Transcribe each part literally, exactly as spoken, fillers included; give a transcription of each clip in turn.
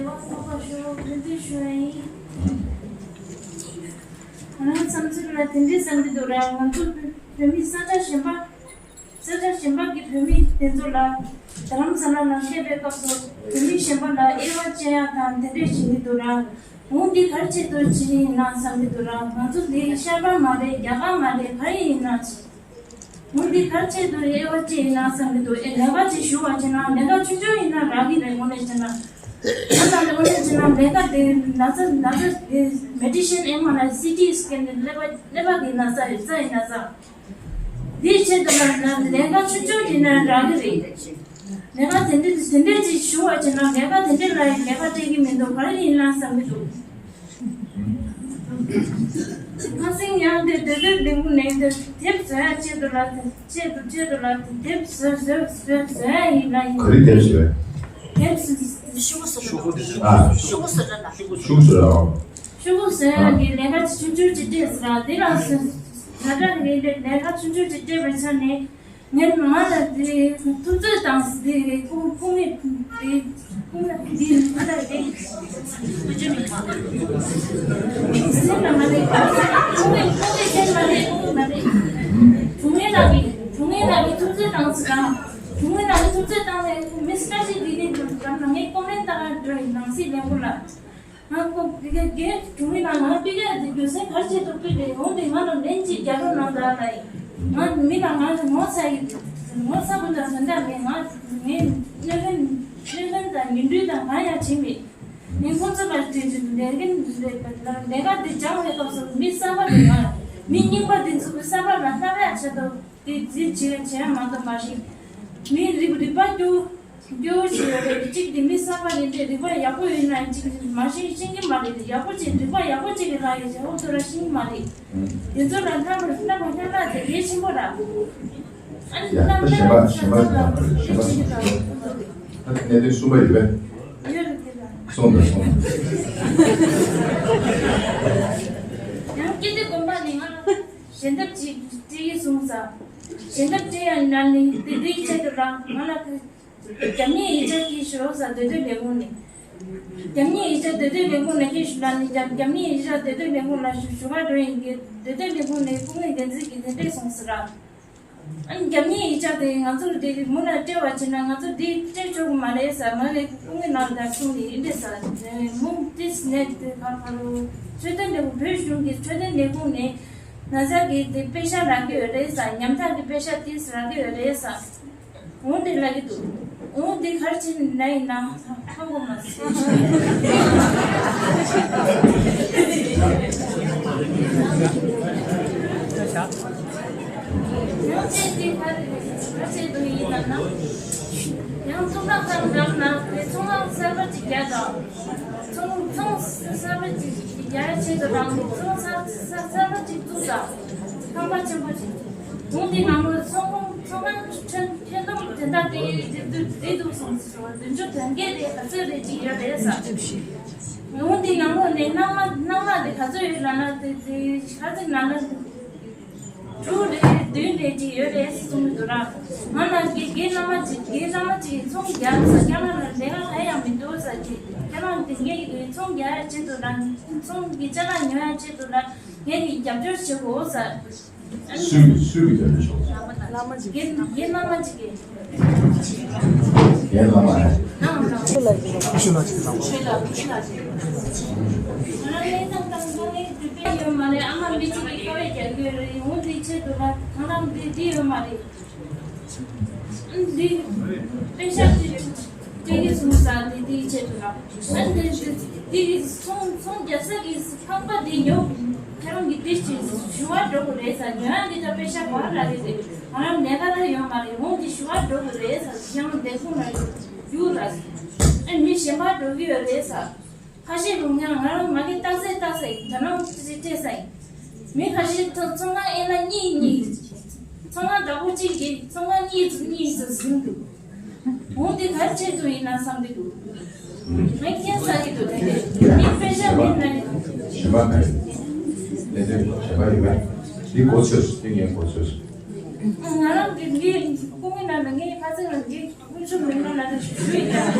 ལས་དབང་ཚོགས་པ་ཞུ་བ་ཕན་ཚུན་ཞུ་བ་ཡིན། ང་རང་བསམ་ཚུལ་ལ་དེ་འདྲའི་བསམ་གྱི་འདུག་ར། ང་ཚོ་བོད་མི་ས་ཆ་གཞན་པ། ས་ཆ་གཞན་པ་གི་བོད་མི་དེ་ཚོ་ལ་རྡ་རམ་ས་ལ་ལ་བསྡད་པའི་སྐབས་སུ་བོད་མི་གཞན་པ་ལ་དབྱེ་བ་ཕྱེ་ཡག་དང་དེ་འདྲས་བྱེད་ཀྱི་འདུག་ར། འོ་འདི་ག་རེ་ཆེད་དུ་བྱེད་ཀྱི་ཡིན་ན་བསམ་གྱི་འདུག་ར། ང་ཚོ་འདི་ཤར་པ་མ་རེད། རྒྱ་གར་མ་རེད། ག་རེ་ཡིན་ན་བྱེད། འོ་འདི་ག་རེ་ཆེད་དུ་དབྱེ་བ་ཕྱེ་ཡིན་ན་བསམ་གྱི་འདུག་ཨེ་ལས་ཀ་ཅིག་ཞུ་བ་བྱས་ན་ལས་ཀ་ཆུང་ཆུང་ཡིན་ན་རག་གི་རེད། དངོས་གནས་བྱས་ན་ང་དང་དངོས་གནས་བྱས་ན་ལས་ཀ་དེ་ན་ཚ་ན་ཚ་དེ་མེ་ཌི་སིན་ཨེམ་ཨར་ཨའི་སི་ཊི་སི་ཀེན་དེ་ཀླད་པ་ཀླད་པ་གི་ན་ཚ་ཡོད་ཚ་ཡིན་ན་ཚ། འདིའི་ཆེད་དུ་ལ་ལས་ཀ་ཆུང་ཆུང་ཡིན་ན་རག་གི་རེད། ལས་ཀ་དེ་འདྲ་དེ་འདྲ་ཅིག་ཞུ་བ་བྱས་ན་ལས་ཀ་དེ་འདྲ་ལ་ཡང་ལས་ཀ་སྤྲད་ཀྱི་མི་འདུག་ག་རེ་ཡིན་ན་བསམ་གྱི་འདུག་ཁ་སང་ཡང་དེ་སྡོད་སྡོད་ལས་ཁུངས་ནས་དེ་དེབ་བཟོ་ཡ་ཆེད་དུ་ལ་དེ་ཆེད་དུ་ཆེད་དུ་ལ་དེ་དེབ་བཟོ་བཟོ་བཟོ་བཟོ་ཡ་ཡིན་ལ་ཡིན། ག་རེ་དེབ་བཟོས། དེབ་བཟོ་ཤོག་བུ་བཟོ་ཤོག་བུ་བཟོ་ཨ། ཤོག་བུ་བཟོ་ར་ལ། ཤོག་བུ་བཟོ་ར་ཨ། ཤོག་བུ་བཟོ་ཡ་གི་ལས་ཀ་ཆུང་ཆུང་ཅིག་སྤྲད་ཟེར་ར། དེ་ལ་ཟེར་ཟེར་ར་གི་ལས་ཀ་ཆུང་ཆུང་ཅིག་སྤྲད་པའི་ཆ་ནས་ངས་ང་ལ་དེ་ཐུབ་ཚོད་དང་དེ་ཁོང་ཁོང་ངས་དེ་ཁོང་ལ་དེ་ང་ལ་དེ་སེམས་ལ་མ་རེད། ཁོང་ངས་ཁོང་ངས་སེམས་མ་རེད། ཁོང་མ་རེད། དྲུང་ངེ་ལགས་ཀྱི་དྲུང་ངེ་ལགས་ཀྱི་ཐུབ་ཚོད་དང་ཟེར་ར། དྲུང་ངེ་ལགས་ཀྱི་ཐུབ་ཚོད་དང་ནས་མི་སྐད་ཆ་དེ་དེ་འགྲམ་ལ་ངས་ཀོ་མེན་ལྟ་ག་འགྲོ་ཡིན། ནང་སྲིད་ལས་ཁུངས་ལ། ང་ཁོ་དེ་ག་གེ་དྲུང་ཡིག་ལ་ང་པི་ཀ་དེ་རྒྱུ་མཚན་ག་རེ་བྱས་འདུག་པི་རེད། འོང་དེ་ང་ལ་ལན་གཅིག་རྒྱག་རོགས་གནང་དང་ལ་ཡིན། ང་མི་ལ་ང་ངོ་ཚ་ཡི་ངོ་ཚ་པོ་དང་དོན་དག་མེད། ང་ངས་གནོད་སྐྱོན་གནོད་སྐྱོན་དང་ངན་འགྲོས་དང་གང་ཡང་བྱས་མེད། ངས་ཁོ་ཚོ་ལ་དེ་དེ་ལས་འགན་ལས་ཀ་དེ་སྦྱང་བའི་སྐབས་སུ་མི་གསར་པ་དེ་ང་མི་རྙིང་པ་དེ་ཚོ་གི་གསར་པ་ལ་བསླབ་ཡག་ཆེད་དུ་དེ་རྩིས་བྱེད་བྱེད་ཡག་མ་གཏོགས་མ་རེད། མི་རིགས་རིག་པ་སྐྱོ། སྐྱོ་བོ་ཞིག་ཡོད་རེད། གཅིག་དེ་མི་གསར་པ་ཡིན་དུས་རིག་པ་ཡག་པོ་ཡོད་ན་གཅིག་མ་ཤེས་ཤེས་ཀྱི་མ་རེད། ཡག་པོ་བྱས་རིག་པ་ཡག་པོ་བྱས་ཀྱི་ལ་ཡི་བྱ་བ་ཚོ་ལ་ཤེས་ཀྱི་མ་རེད། དེ་ཚོ་ལ་སྣ་མ་སྣ་མ་སྣ་ལ་དེ་གལ་ཆེན་པོ་ར། ཨ་ནི་ཡ་སྣ་ད་གཞན་པ་གཞན་པ་གཞན་པ་གཞན་པ་གཞན་པ་ད་གནད་དོན་གསུམ་པ་ཡོད་པས། ཡོད་རེད་དེ་ལ། གསུངས་དང་གསུངས། ཡང་སྐྱིད་སྡུག་དགོན་པ་ནས་ང་ལ་ཞལ་འདེབས་ཅིག་སྤྲད་ཡིན་གསུངས་ས། ཞལ་འདེབས་སྤྲད་ཡ་ནང་ནས་དེ་དེའི་ཆེད་དུ་རང་ང་ལ། རྒྱབ་གཉེར་ཡིག་ཆ་དེ་ཞུ་རོགས་ཟེར། སྡོད་སྡོད་ལས་ཁུངས་ནས། རྒྱབ་གཉེར་ཡིག་ཆ་སྡོད་སྡོད་ལས་ཁུངས་ནས་ཁྱེད་ཞུ་ལ་ནི་རྒྱབ་རྒྱབ་གཉེར་ཡིག་ཆ་སྡོད་སྡོད་ལས་ཁུངས་ལ་ཞུ་ཞུ་ག་འགྲོ་ཡིན་གྱི། སྡོད་སྡོད་ལས་ཁུངས་ནས་སྐུ་ངོ་འགན་འཛིན་གྱིས་དེ་འདྲས་གསུངས་ཟེར་ར། ཨ་ནི་རྒྱབ་གཉེར་ཡིག་ཆ་དེ་ང་ཚོར་དེ་མུ་ལ་སྤྲད་པ་བྱས་ན་ང་ཚོ་དེ་སྤྲད་ཆོག་གི་མ་རེད་ཟེར། ང་ལས་སྐུ་ངོ་ནང་ལ་གསུངས་ནས་འདི་འདྲས་ཟེར། མུ་ཏིས་ནས་དེ་ག་ག་རུ་འཕྲོད་བསྟེན་ལས་ཁུངས་བོད་གཞུང་གི་འཕྲོད་བསྟེན་ལས་ཁུངས་ནས་ན་ཚ་གི་དེ་པེ་ཤ་རག་གི་ཡོད་རེད་ཟེར། ཉམ་ཐག་གི་པེ་ཤ་ཏིས་རག་གི་ཡོད་རེད་ཟེར། འོ་དེ་ལབ་ཀྱི་འདུག་འོ་དེ་ག་རེ་བྱས་ནས་ན་ཡིན་ན་ཧ་གོ་མ་སོང་། ཡང་ཅིག་དེ་ག་རེ་ག་རེ་བྱས་འདུག་ཡིན་ལབ་ན། ཡང་ཚོང་ཁང་ཁང་འགྲམ་ན་དེ་ཚོང་ཁང་གསར་པ་ཅིག་རྒྱག་དང་། ཚོང་ཚོང་གསར་པ་ཅིག་རྒྱག་ཆེད་དུ་རང་ཚོང་གསར་གསར་པ་ཅིག་བཙུགས་དང་། ཁང་པ་ཆེན་པོ་ཅིག་འོ་དེ་ནང་ལོ་ཚོང་ཁང་ཚོང་ཁང་ཁྱོན་ཁྱོན་བསྡོམས་དོན་དག་དེ་རེད་འདུག་རེད་འདུག་སོང་ཟེར་བ། བདུན་ཅུ་དོན་བརྒྱད་དེ་ག་ཚོད་རེད་ཅིག་ཡོད་རེད་ས། འོ་དེ་ནང་ལོགས་ནས་སྣང་མ་སྣང་མ་དེ་ག་ཚོད་ཡོད་ལབ་ན་དེ་དེ་ག་ཚོད་ན་ན་དྲུག་རེད་བདུན་རེད་ཅིག་ཡོད་རེད་ཟེར་གསུངས་འདུག་ར། ང་ལ་དགེ་དགེ་བླ་མ་ཅིག་དགེ་བླ་མ་ཅིག་གིས་ཚོང་རྒྱག་ས། ཁྱེད་རང་ལ་ལས་ཀ་ག་ཡང་མི་འདུག་ས་ཅིག་ཁྱེད་རང་དེ་ངེད་ཀྱི་ཚོང་རྒྱག་ཡ་ཆེད་དུ་ལ་ཚོང་གི་ཅ་ལག་ཉོ་ཡ་ཆེད་དུ་ལ་ངེད་ཀྱིས་རྒྱབ་སྐྱོར་བྱེད་དགོས་ས། སུས་སུས་ཀྱིས་རྒྱབ་སྐྱོར་བྱེད་དགོས། རྒན་རྒན་བླ་མ་ཅིག་གིས། རྒན་བླ་མ་ཨེ། ཨང་ཨང་། ཆོས་ལ་ཅིག་ལ། ཆོས་ལ་ཅིག་ལ། ཆོས་ལ་ཆོས་ལ་ཅིག་ལ། ང་རང་ལས་ཀ་དང་ཐོག་ནས་དུས་པས་ཡོད་མ་རེད། ཨ་མ་མི་གཅིག་གིས་དཀའ་བས་རྒྱག་གི་ཡོད་རེད། འོ་དེའི་ཆེད་དུ་ལ་ཐང་ཐང་འདི་འདི་ཡོད་མ་རེད། འདི་པེ་ཤག་དེ་སྤྲད་གི་སོང་ས་དེ་དེའི་ཆེད་དུ་ལ། ཨ་འདི་འདི་འདི་གི་ཚོང་ཚོང་རྒྱག་ས་གི་ཁང་པ་འདི་ཉོ། ཁྱེད་རང་གི་དེ་ཅིག་ཞུ་བ་འགྲོ་གི་རེད་ས། ཉོ་ཡ་འདི་ད་པེ་ཤག་ག་ར་རེད་དེ། ང་རང་ལས་ཀ་ལ་ཡོད་མ་རེད། འོང་འདི་ཞུ་བ་འགྲོ་གི་རེད་ས། ཡང་བདེ་ཁུངས་ལ་རྒྱུགས་ལ། ཨ་མི་གཞན་པ་འགྲོ་གི་ཡོད་རེད་ས། ཁ་ཤས་རུང་ཡང་ང་རང་མ་གི་རྟགས་གསལ་རྟགས་གསལ་ཡིན། ད་ནང་ཅི་ཅི་སྤྲད་ས་ཡིན། མི་ཁ་ཤས་ཚོ་ཚོང་ཁང་ཨེ་ན་གཉིས་གཉིས། ཚོང་ཁང་བདག་པོ་གཅིག་གིས་ཚོང་ཁང་གཉིས་ཚོ་གཉིས་ཚོ་ཟིན་འདུག་འོ་འདི་ག་རེ་ཆེད་དུ་ཡིན་ན་བསམ་གྱི་འདུག་ངས་མཁྱེན་ས་གི་འདུག་དེ་འདྲས་མི་པེ་ཤ་མེད་ན་ཡང་། གཞན་པ་ག་རེ། གནད་དོན་གཞན་པ་ཡོད་པས། འདི་གོ་ཆོད། འདི་ངས་གོ་ཆོད། ང་རང་གི་འདི་སྐུ་ངོ་ནང་ལ་ངའི་ཁ་ཚིག་ལ་འདི། ཀུན་སྤྱོད་མི་སྣ་ལ་ནི་ཞུ་ཞུ་ཡིན་ཀྱང་།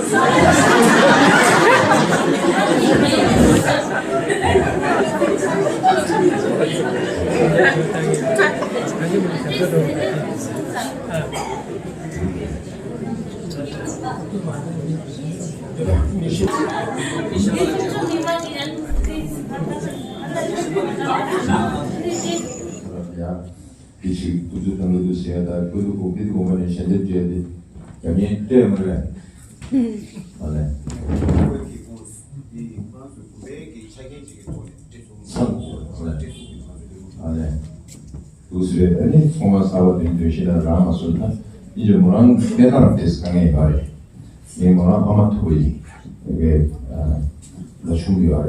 ཡ། དེ་ཞིག་ཐུགས་རྗེ་བསམ་བློ་འདུག་ཟེར་ཡ་ད་ཀུན་ཏུ་གོ་ཀི་ཏི་གོ་མ་ནས་ཞལ་འདེབས་བརྗོད་དེ་ཡ་མིན་སྤྲད་མ་རེད། ཨ་ལས། ཚང་ཨ་ལས། འདུག་ཟེར་བས་ཨ་ནི་ཚོང་པ་གསར་པ་དེ་འདོད་ཤེས་ན་རང་མ་སོན་ན་ཨིན་ཇི་མོ་རང་གནས་སྟངས་དེ་དཀའ་ངལ་ཡོད་རེད། ངས་མོ་རང་ཨ་མ་ཐུག་པ་ཡིན། ངས་ལ་ཆུང་ཡོད་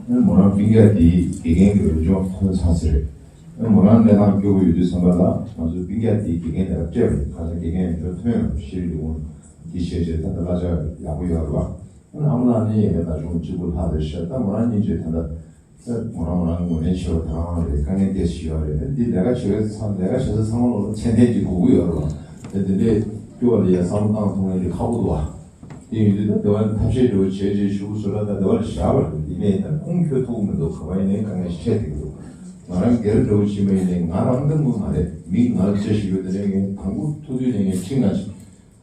རེད། མོ་རང་སྤུན་ཀྱག་དེའི་དགེ་རྒན་གྱི་འོས་སྦྱོང་ཐོན་ཚར་ཚར་རེད། མོ་རང་གནས་སྟངས་སྐྱོ་པོ་ཡོད་དུས་ཙམ་པ་ལ་ང་ཚོའི་སྤུན་ཀྱག་དེའི་དགེ་རྒན་དེ་ལ་སྤྲད་པ་ཡིན། ཁ་སང་དགེ་རྒན་ཡོད་ཆོག་ཐོན་ཡོང་ཤེས་རིག་འོང་དེ་བཤད་བྱས་ད་ལྟ་གླ་ཆ་ཡག་པོ་ཡོད་རེད་བ། ཨ་མ་ལགས་ནི་ཡས་མས་ད་ཆུང་གཅིག་པུ་ལྷག་རེད་ཤག་ད་མོ་རང་གཉིས་བྱས་ད་ལྟ་ད་མོ་རང་མོ་རང་ངོས་ལེན་བྱེད་པ་དེ་རང་རང་རེད། དཀའ་ངལ་ཏོག་ཙམ་ཡོད་རེད། འདི་ལས་ཀ་བྱེད་པའི་ཚང་ལས་ཀ་བྱེད་ས་ཚང་མ་ལོ་ལ་ཚད་ལྡན་ཅིག་དགོས་ཀྱི་ཡོད་རེད་བ། དེ་དེ་འདྲས་སྐྱོ་བ་ལ་ཡ་བསམ་བློ་བཏང་ཐུབ་མཁན་དེ་ཁག་པོ་འདུག་བ། དེ་ཡིན་དུས་ད་སྡེ་བ་ཐབས་ཤེས་འདྲ་བོ་བྱས་རྗེས་ཞུ་བཟོ་ལ་ད་སྡེ་བ་ལ་བཞག་པ་རེད། ཡིན་ནའི་ད་ཁོང་ཁྱོད་ཐུག་མི་འདུག་ག་པར་ཡིན་ནའི་དཀའ་ངལ་ཞིག་འཕྲད་ཀྱི་འདུག་ང་རང་སྒེར་འདྲ་བོ་བྱེད་མ་ཡིན་ནའི་ང་རང་ད་དངུལ་མ་རེད། མིག་ང་ལ་ཅི་ཞིག་ཡོད་དེ་ནས་ངས་དང་པོ་ཐུག་དུས་ནས་ངས་ཁྲིད་ང་ཅིག་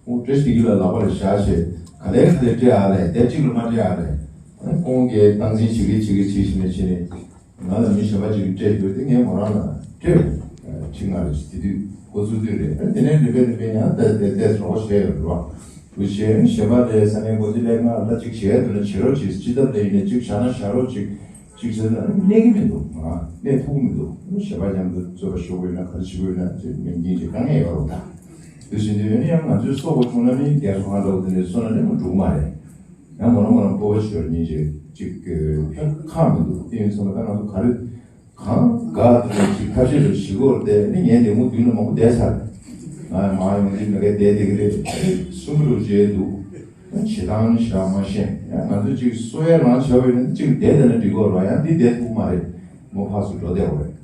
ཁོང་བཀྲ་ཤིས་བདེ་སྐྱིད་ལ་ལག་པ་ལ་བཞག་བྱས་ག་ལེར་ག་ལེར་སྤྲད་ཨ་ལས་དེབ་གཅིག་ལ་མ་སྤྲད་ཨ་ལས། ཁོང་གིས་སྟངས་འཛིན་བྱེད་ཀྱི་བྱེད་ཀྱི་བྱེད་བཞིན་ནས་བྱས་ནས་ང་ལ་མི་གཞན་པ་ཅིག་གིས་སྤྲད་ཡོད་དེ་ངས་མོ་རང་ལ་སྤྲད། ཁྲིད་ང་ལ་དེ་དུས་འགོ་བཙུགས་དུས་རེད། དེ་ནས་རིམ་པས་རིམ་པས་ཡང་ཏོག་ཙམ་ཏོག་ཙམ་རོགས་བྱས་ཡོད་རེད་བ། དུ་བྱས་གཞན་པ་ལས་ས་གནས་འགོ་འཛིན་ལས་ང་ལ་གཅིག་བྱས་དུས་ན་བྱེད་རོགས་གྱིས། སྤྱི་ཐབ་ལས་ཡིན་ནས་གཅིག་བྱ་ན་བྱ་རོགས་གཅིག་གཅིག་བྱས་ན་གནས་ཀྱི་མི་འདུག་ང་གནས་ཐུབ་ཀྱི་མི་འདུག་གཞན་པ་མཉམ་དུ་རྩོད་པ་ཤོར་གི་ཡོད་ན་ག་རེ་བྱེད་དགོས་ཡོད་ན་ཅིག་མི་འགྱིང་ཅིག་དཀའ་ངལ་ཡོད་རེད་ད། དེ་བཞིན་དུ་ཡོད་ན་ཡང་ང་ཚོའི་སྲོག་གི་བྱུང་ན་ནི་རྒྱལ་ཚོགས་ཁང་འདྲ་བོ་དེ་འདྲའི་སོང་ན་ནི་མ་འགྲོ་གི་མ་རེད། ཡང་མོ་རང་མོ་རང་སྤོབས་པ་ཤོར་ཉིན་ཅིག་ཅིག་ཁག་མི་འདུག་དེ་ཡིན་ཙང་ད་ང་ཚོ་ག་རེ་གང་དགའ་དེ་ཅིག་ཐབས་ཤེས་རེ་བྱེད་དགོས་རེད་དེ་ནི་ངས་ལས་ཁུངས་མདུན་ལ་མང་པོ་བསྡད་ཚར། ང་མ་ཡོང་དུས་མི་གའི་བསྡད་བསྡད་ཀྱི་རེད། གསུམ་དྲུག་བརྗེད་འདུག་བྱེད་སྟངས་ནི་ཞེ་དྲག་མ་ཤེས། ཡང་ང་ཚོས་ཅིག་གསོ་ཡ་རང་བྱ་བ་ཡིན་ན་ཅིག་བསྡད་བསྡད་ན་འགྲིག་གོ་ར། ཡང་འདི་བསྡད་ཐུབ་མ་རེད། མོ་ཕར་ཚུར་འགྲོ་བསྡད་པ་རེད།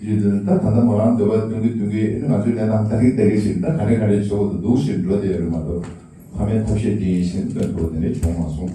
དེ་དུས་ད་ད་ལྟ་མོ་རང་འདོད་པ་སྟོན་གི་སྟོན་གི་ང་ཚོའི་གནས་སྟངས་ལྟ་གི་ལྟ་གི་ཞིག་ད་ག་རེ་ག་རེ་བྱེད་དགོས་འདུག་ཞེས་འགྲོ་བསྡད་ཡོད་རེད་མ་གཏོགས་ཕ་མའི་ཐབས་ཤེས་དེ་ཡིན་ཞེས་སྟོན་ཐུབ་པ་དེ་འདྲ་བྱུང་མ་སོང་།